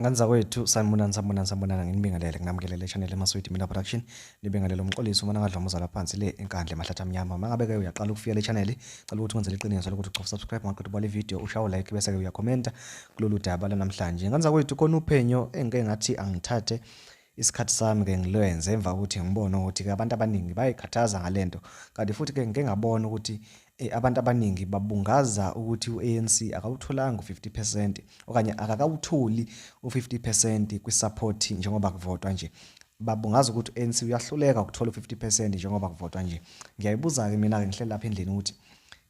Ngane zakwethu, sanibonani, sanibonani, sanibonani. Nginibingelele, nginamukelele channel eMaswidi Mina Production. Nibingelele umxolisi uma nangadlomoza lapha phansi le eNkandla emahlathi amnyama. Uma ngabe ke uyaqala ukufika le channel, cela ukuthi wenzele iqiniso lokuthi ucofa subscribe maqeda ubale video, ushaye like bese ke uyakhomenta kulolu daba lanamhlanje. Ngane zakwethu, khona uphenyo engike ngathi angithathe isikhathi sami ke ngilwenze emva kokuthi ngibone ukuthi ke abantu abaningi bayikhathaza ngalento, kanti futhi ke ngike ngabona ukuthi abantu abaningi babungaza ukuthi u-ANC akawutholanga u-50% okanye akakawutholi u-50% kwi-support njengoba kuvotwa nje. Babungaza ukuthi u-ANC uyahluleka ukuthola u-50% njengoba kuvotwa nje. Ngiyayibuza-ke mina-ke ngihleli lapha endlini ukuthi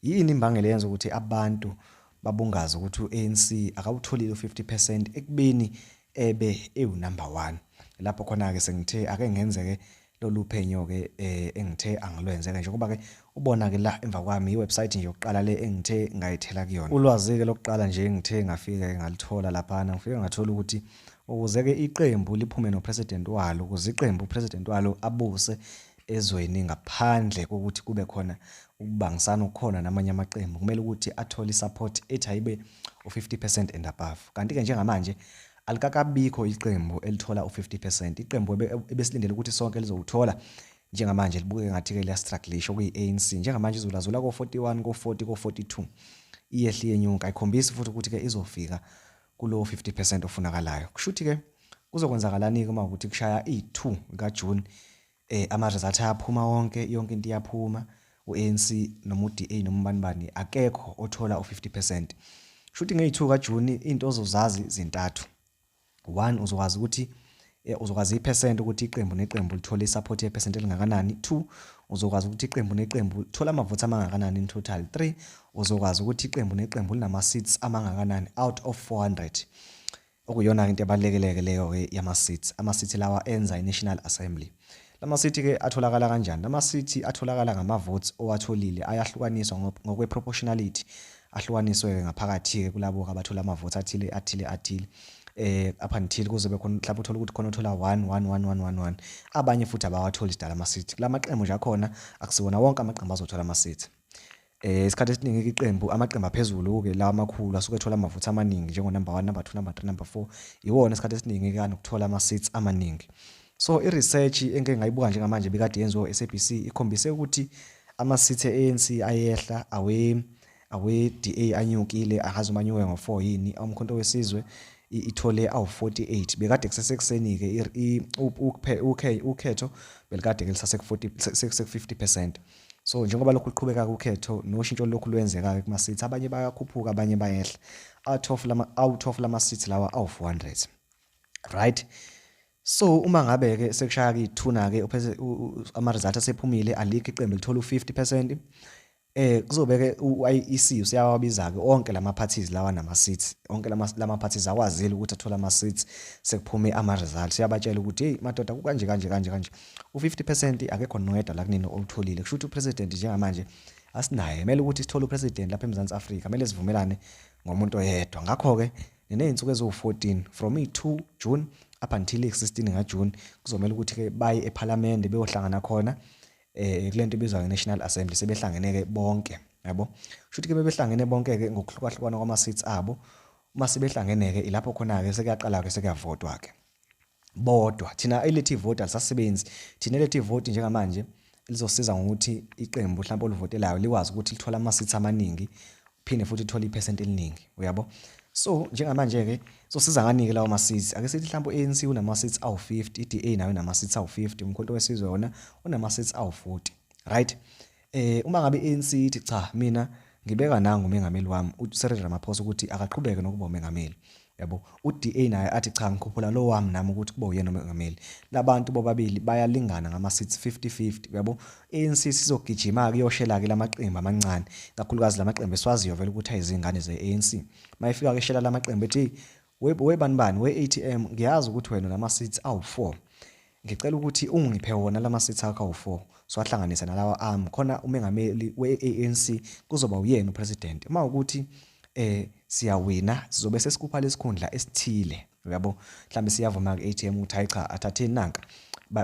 yini imbangela eyenza ukuthi abantu babungaze ukuthi u-ANC akawutholile u-50% ekubeni ebe ewu-number one. Lapho khona-ke sengithe ake ngenze-ke lolu phenyo-ke engithe angilwenze-ke, njengoba-ke ubona-ke la emva kwami i-website nje yokuqala le engithe ngayithela kuyona. Ulwazi-ke lokuqala nje engithe ngafike ngalithola laphana, ngifike ngathola ukuthi ukuze-ke iqembu liphume no-president walo, ukuze iqembu u-president walo abuse ezweni ngaphandle kokuthi kube khona ukubangisana okukhona namanye amaqembu, kumele ukuthi athole i-support ethi ayibe u-50% and above. Kanti-ke njengamanje alikakabikho iqembu elithola u-50%. Iqembu ebesilindele ukuthi sonke lizowuthola njengamanje libukeka ngathi-ke liyastrugglisha, okuyi-ANC. Njengamanje izulazula ko-41, ko-40, ko-42, iyehla iyenyuka, ayikhombisi futhi ukuthi-ke izofika kulowo 50% ofunakalayo. Kusho ukuthi-ke kuzokwenzakalani-ke uma ukuthi kushaya i-2 kaJuni, ama-result ayaphuma wonke, yonke into iyaphuma, u-ANC noma u-DA noma ubani bani akekho othola u-50%. Kusho ukuthi ngeyi-2 kaJuni into ozozazi zintathu. One, uzokwazi ukuthi uzokwazi iphesenti ukuthi iqembu neqembu lithole i-support yephesenti elingakanani. Two, uzokwazi ukuthi iqembu neqembu lithola amavoti amangakanani in total. Three, uzokwazi ukuthi iqembu neqembu linama-seats amangakanani out of 400. Okuyona into ebalulekile-ke leyo-ke yama-seats. Ama-seats lawa enza i-National Assembly. Lama-seat-ke atholakala kanjani? Lama-seat atholakala ngama-votes owatholile, ayahlukaniswa ngokwe-proportionality, ahlukaniswe-ke ngaphakathi-ke kulabo-ke abathola ama-votes athile athile athile up until kuzobe khona mhlawumbe uthole ukuthi khona othola 1 1 1 1 1 1, abanye futhi abawatholi sidala ama-seat. Kula maqembu nje akhona, akusiwona wonke amaqembu azothola ama-seat. Isikhathi esiningi iqembu, amaqembu aphezulu-ke lawa amakhulu asuke ethola amavoti amaningi njengo-number 1, number 2, number 3, number 4, iwona isikhathi esiningi-ke anokuthola ama-seats amaningi. So i-research engike ngayibuka njengamanje ebikade yenziwa u-SABC ikhombise ukuthi ama-seats e-ANC ayehla, awe-DA anyukile, angazi uma anyuke ngo-4 yini, uMkhonto weSizwe ithole awu-48. Bekade kusesekuseni-ke ukhetho belikade-ke lisase-ku-50%. So njengoba lokhu luqhubeka ukhetho noshintsho lokhu lwenzeka-ke kuma-seats, abanye bayakhuphuka abanye bayehla out of lama seats lawa awu-400, right? So uma ngabe-ke sekushaya-ke ithuna-ke ama-result asephumile, alikho iqembu elithola u-50%, kuzobe-ke u-IEC useyawabiza-ke onke lama parties lawa nama-seats, onke lama parties akwazile ukuthi athole ama-seats sekuphume ama-results. Uyabatshela ukuthi hey madoda, kukanje kanje kanje kanje, u-50% akekho noyedwa la kunini owutholile. Kusho ukuthi u-president njengamanje asinaye, kumele ukuthi sithole u-president lapha eMzansi Afrika, kumele sivumelane ngomuntu oyedwa. Ngakho-ke niney'nsuku eziwu-14 from i-2 June up until i-16 kaJune, kuzomela ukuthi-ke baye ephalamende beyohlangana khona kulento ebizwa nge-National Assembly, sebehlangene-ke bonke, yabo. Kusho ukuthi-ke bebehlangene bonke-ke ngokuhlukahlukana kwama-seats abo. Uma sebehlangene-ke ilapho khona-ke sekuyaqala-ke sekuyavotwa-ke bodwa. Thina elithi ivoti alisasebenzi, thina elithi ivoti njengamanje lizosiza ngokuthi iqembu mhlawumbe olivotelayo likwazi ukuthi lithole ama-seats amaningi, phinde futhi lithole iphesenti eliningi, uyabo. So njengamanje-ke zosiza ngani-ke lawo ma-seats? Ake sithi mhlawumbe u-ANC unama-seats awu-50, i-DA nayo inama-seats awu-50, uMkhonto weSizwe wona unama-seats awu-40, right? Uma ngabe i-ANC ithi cha, mina ngibeka nangu umengameli wami uCyril Ramaphosa ukuthi akaqhubeke nokuba umengameli, yabo, u-DA naye athi cha, ngikhuphula lo wami nami ukuthi kube uyena umengameli, labantu bobabili bayalingana ngama-seats 50-50, uyabo. ANC sizogijima-ke iyoshela-ke lamaqembu amancane, kakhulukazi lamaqembu esiwaziyo vele ukuthi ayizingane ze-ANC. Mayifika-ke eshela lamaqembu ethi we bani bani we-ATM, ngiyazi ukuthi wena unama-seats awu-4, ngicela ukuthi ungiphe wona lama seats akho awu-4, siwahlanganise nalawa ami, khona umengameli we-ANC kuzoba uyena u-president. Uma ukuthi siyawina sizobe sesikupha lesikhundla esithile, uyabo. Mhlawumbe siyavuma ku-ATM ukuthi hayi cha, athatheni nanka,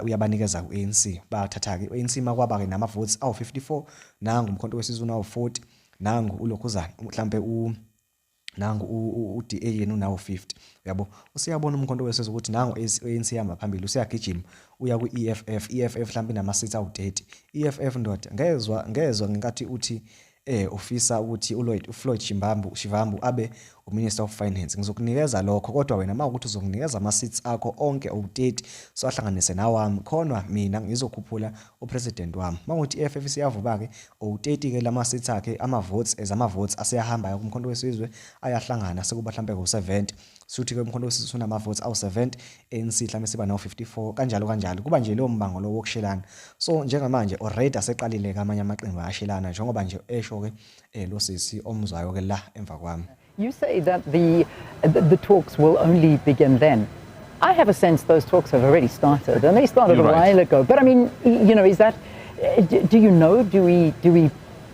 uyabanikeza ku-ANC, bayathatha-ke u-ANC. Makwaba-ke nama-votes awu-54, nangu uMkhonto weSizwe awu-40, nangu ulokhuzana mhlawumbe Nangu u-DA yena unawo 50, uyabo. Usiyabona uMkhonto weSizwe ukuthi nangu ANC ihamba phambili, usiyagijima uya kwi-EFF. EFF mhlawumbe inama-seats awu-30. EFF ndoda, ngezwa ngenkathi uthi ufisa ukuthi uLloyd uFloyd Shivambu abe uMinister of Finance. Ngizokunikeza lokho, kodwa wena mawukuthi uzokunikeza ama-seats akho onke owu-30, so ahlanganise nawami, khona mina ngizokhuphula upresident wami. Mawukuthi i-EFF siyavuka-ke owu-30 ke lama seats akhe, ama-votes as ama-votes aseyahamba aya kuMkhonto weSizwe, ayahlangana sekuba mhlampe ku-70. Suthi-ke uMkhonto weSizwe unama-votes awu-70, ANC mhlawumbe siba nawo-54, kanjalo kanjalo, kuba nje leyo mbango lo wokushelana. So njengamanje already aseqalile-ke amanye amaqembu ayashelana, njengoba nje esho-ke lo sisi omzwayo-ke la emva kwami. You say that the talks will only begin then. I have a sense those talks have already started, and they started You're a right. while ago. But I mean, is that, do you know, do we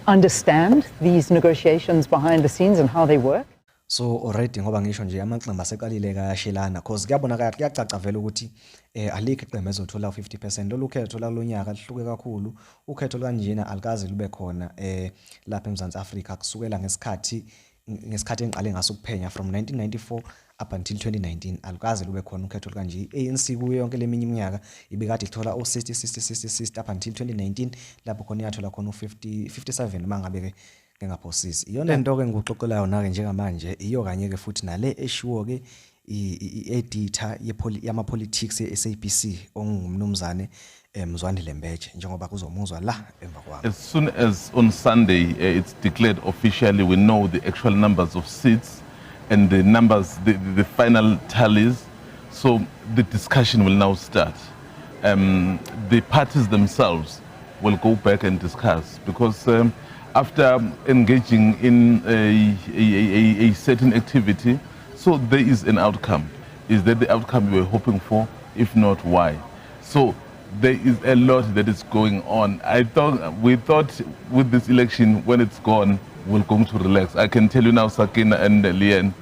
understand these negotiations behind the scenes and how they work? So already, ngoba ngisho nje amaqembu aseqalile kayashelana, cause kuyabonakala, kuyacaca vele ukuthi alikho iqembu ezothola u50%. Lolu khetho lalonyaka lihluke kakhulu. Ukhetho kanjena alikaze lube khona lapha eMzansi Afrika kusukela ngesikhathi engiqale ngaso ukuphenya from 1994 up until 2019. Alukaze lube khona ukhetho kanje. I-ANC kuyo yonke leminye iminyaka ibikade ithola o-60 60 60 60 up until 2019, lapho khona iyathola khona u-50 57, mangabe ke ngingaphosisi. Iyona lento ke ngikuxoxela yona ke njengamanje, iyo kanye ke futhi nale eshiwo ke i-editor yama-politics ye-SABC, ongumnumzane Mzwandile Mbeje, njengoba kuzomuzwa la emva kwami. As soon as on Sunday it's declared officially, we know the actual numbers of seats and the numbers, the final tallies. So the discussion will now start. The parties themselves will go back and discuss because after engaging in a certain activity, so there is an outcome. Is that the outcome you were hoping for? If not, why? So there is a lot that is going on. I thought we thought with this election, when it's gone, we're going to relax. I can tell you now, Sakina and Leanne,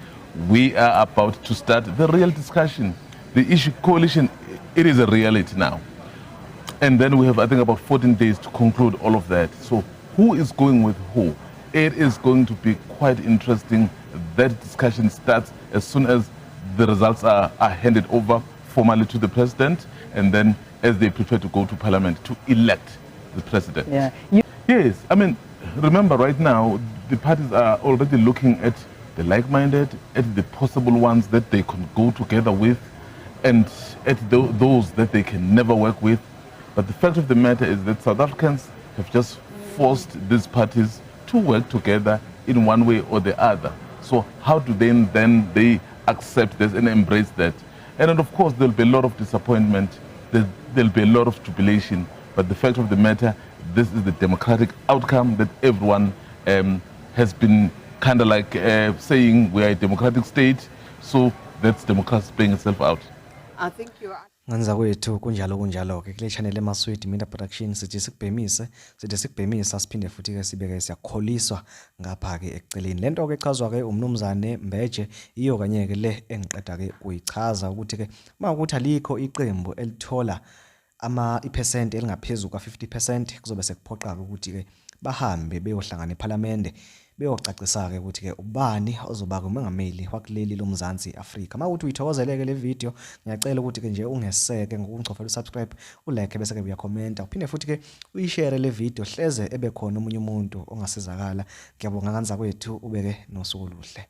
we are about to start the real discussion. The issue coalition, it is a reality now. And then we have, I think, about 14 days to conclude all of that. So who is going with who? It is going to be quite interesting. That discussion starts as soon as the results are handed over formally to the president, and then as they prepare to go to parliament to elect the president. You, Yes, I mean, remember right now, the parties are already looking at the like-minded, at the possible ones that they can go together with, and at those that they can never work with. But the fact of the matter is that South Africans have just forced these parties to work together in one way or the other. So how do they then they accept this and embrace that? And then of course there'll be a lot of disappointment, there'll be a lot of jubilation. But the fact of the matter, this is the democratic outcome that everyone has been kind of like saying we are a democratic state. So that's democracy playing itself out. I think you're Nganza kwethu, kunjalo kunjalo-ke kule channel eMaswidi Media Production. Sithi sikubhemise, sithi sikubhemisa, siphinde futhi-ke sibeke siyakukholiswa ngapha-ke ekuceleni. Le nto-ke echazwa-ke umnumzane Mbeje iyo kanye-ke le engiqeda-ke kuyichaza, ukuthi-ke uma ukuthi alikho iqembu elithola ama iphesenti elingaphezu kwa-50%, kuzobe sekuphoqa-ke ukuthi-ke bahambe beyohlangana ephalamende, beyocacisa-ke ukuthi-ke ubani ozoba umengameli wakuleli loMzansi Afrika. Uma ukuthi uyithokozeleke le video, ngiyacela ukuthi-ke nje ungeseke ngokungichofela usubscribe, ulike, bese-ke uyakhomenta, uphinde futhi-ke uyishare le video, hleze ebe khona omunye umuntu ongasizakala. Ngiyabonga kanza kwethu, ubeke nosuku oluhle.